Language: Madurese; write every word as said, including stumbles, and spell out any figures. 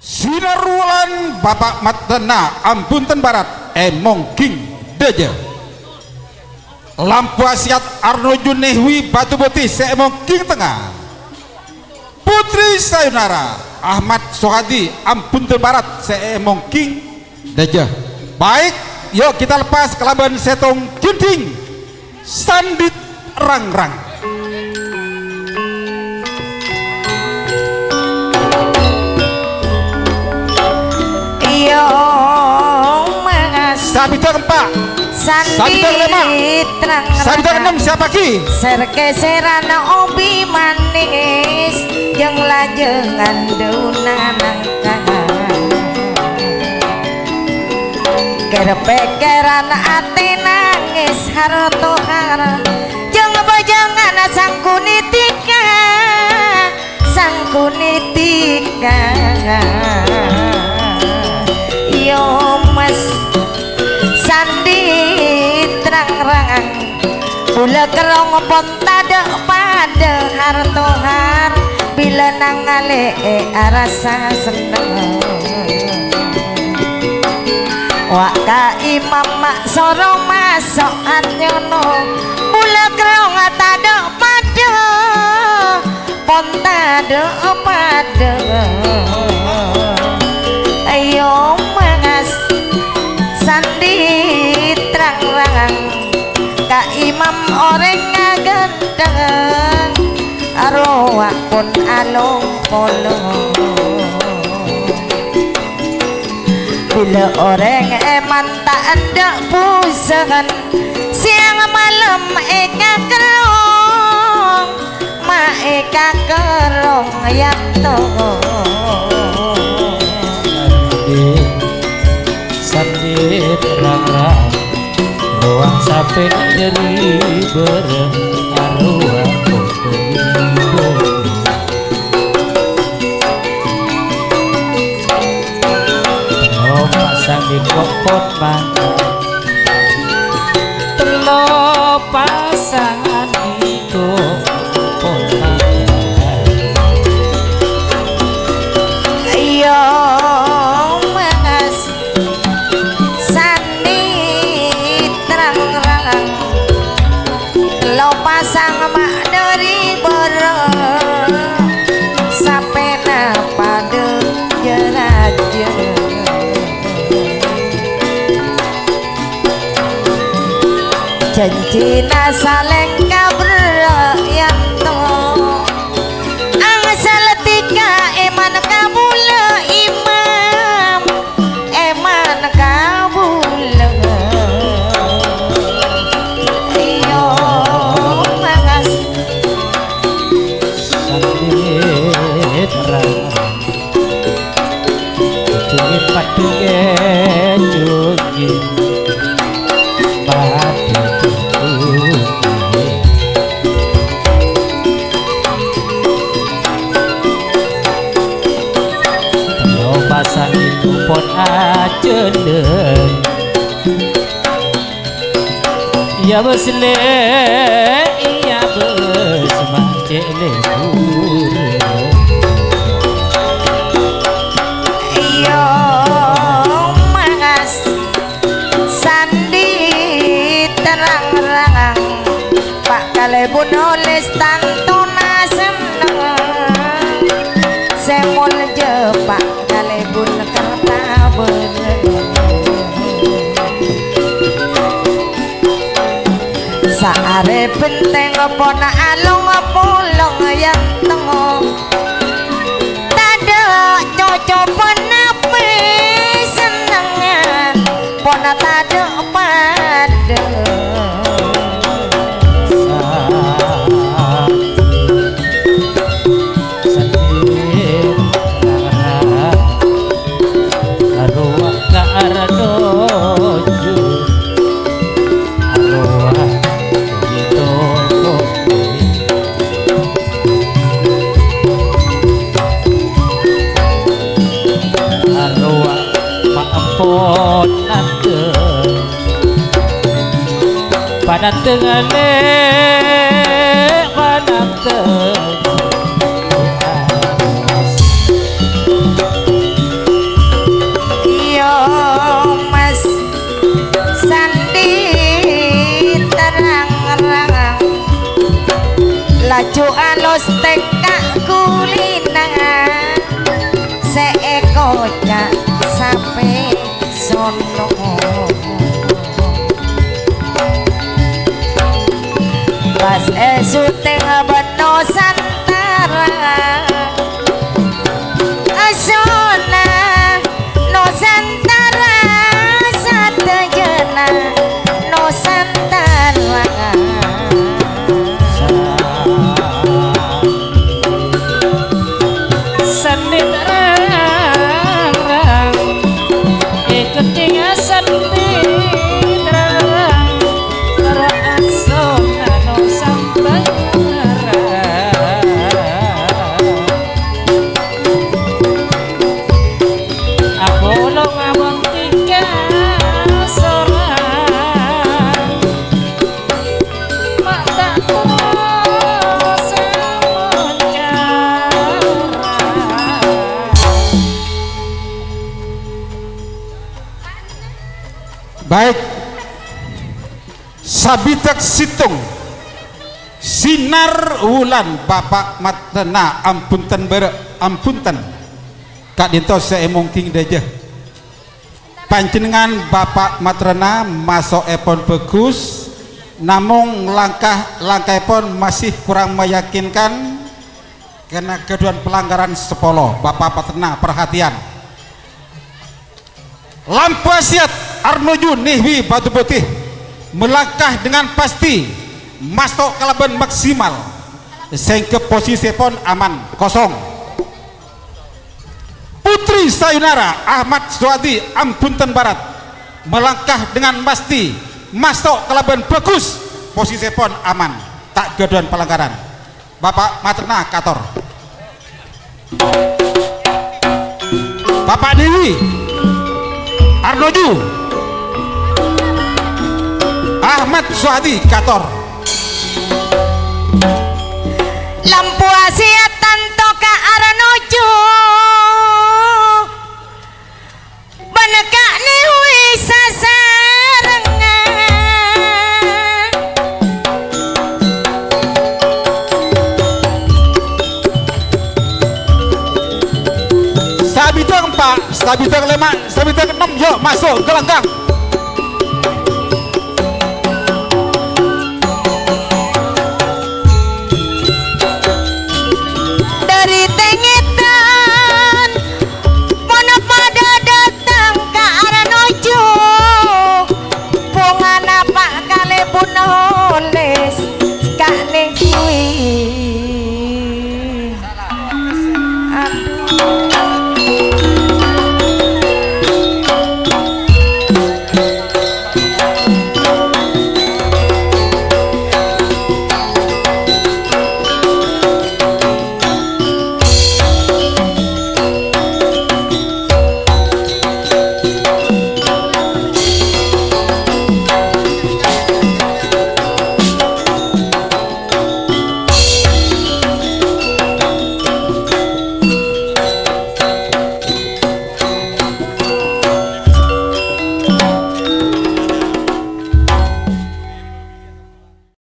Sinar Wulan Bapa' Mattenna Ambunten Barat è Mongging Dâjâ. Lampu Asiat Arno Junehwi Batu Putih sè è Mongging Tengnga. Putri Sayonara Ahmad Sohadi Ambunten Barat sè è Mongging Dâjâ. Baik, yuk kita lepas kalabân sèttong gendhing. Sandhi Rang-rang. Iyo, mangas. Sabidhâng empa'. Sandhi Sabidhâng lèma'. Rang-rang. Sabidhâng ennem, siap pagi. Sèr-kèsèran obi manis, jâng-lajângan duna nangka. Kèr-pèkkèran atè nangès har-tohar, jâng-bâjângan sangkonitika, sangkonitika. Iyo, Mas, sandhi rang-rang. Bulâ kerrong pon tadâ' padâ har-tohar, bilâ nangalè'è arassa senneng. Wa' ka imam ma' soro maso' anyono, bulâ kerrong tadâ' padâ. Pon tadâ' padâ. Ayo mangas sandhi rang-rang, ka imam orèng aghânteng, arowa pon along-polong. Bilâ orèng èman ta' endâ' pusèngan, sèyang malem èkakerrong, ma' èkakerrong yanto. Sandhi, sandhi rang-rang, rowa sapè dhâri bârâng arowa popo. Tello pasang iko pon mangkat. Tello pasangan iko pon mangkat. Iyo, mangas sandhi rang-rang. Tello pasang ma' dhâri bârâng, sapèna padâ jâ-rajâ. Jhânjhina salèng kaberrâ' yanto. Angsal dhika èman kabulâ imam. Èman kabulâ. Iyo, mangas sandhi rang-rang. Jungit padhâ kè jungit padhâ jungit. Tello pasang iko pon ajhâlân. Iyâ bâs lè, iyâ bâs ma' cè' lebur. Iyo, mangas sandhi rang-rang. Pa' kalèbun oles tantona senneng, sè molja pa' kalèbun kertabân. Saarè bhenteng pon along-polong yanto. Tadâ' cocobhâna pè sennengnga, pon tadâ' padâ. Sa-, sandhi rara, arowa ka artoju, arowa gitu kopi. Arowa ma' ampon nandhâ, panandhâng alè', panandhâng. Aju alus tekka' kulina, sè èkoca' sapè sono. Pas èsutèng bân Nusantara, asona Nusantara sadhâjâna, Nusantara. Sandhi terang-terang, èkennèng sandhi terang, terang asona Nusantara. Apolong abang tinggal sorang, ma' ta' terro samoncara. Baik. Sabidhâk sèttong, sinar wulan, Bapa' Matrana, ampun ten bârâ', ampun ten. Ka'dinto sè èmongking dhâjâ. Panjhennengngan Bapa' Matrana maso'èpon bhâghus, namong langkah-langkahèpon masih kurang meyakinkan, karena ghâdhuwân pelanggaran sapolo. Bapa' Matrana, perhatian. Lampu wasiat arnuju nèhwi batu putih, melangkah dengan pasti, maso' kalabân maksimal, sehingga posisièpon aman, kosong. Putri Sayonara Ahmad Suwadi Ambunten Barat, melangkah dengan pasti, maso' kalabân bhâghus, posisièpon aman, ta' ghâdhuwân palanggaran. Bapa' Matrana, kator. Bapa' Dewi, arnuju. Ahmad Suhadi, kator. Lampu wasiat tanto ka arnuju. Bân ka'dinto sasarengngan. Sabidhâk empa', sabidhâk lèma', sabidhâk ennem, yo, maso' ka langkah. Dhâri tèngèdhân ponapa dâ-, dâteng ka arnuju, bhungana pa' kalèbun oles ka'dinto. Aduh.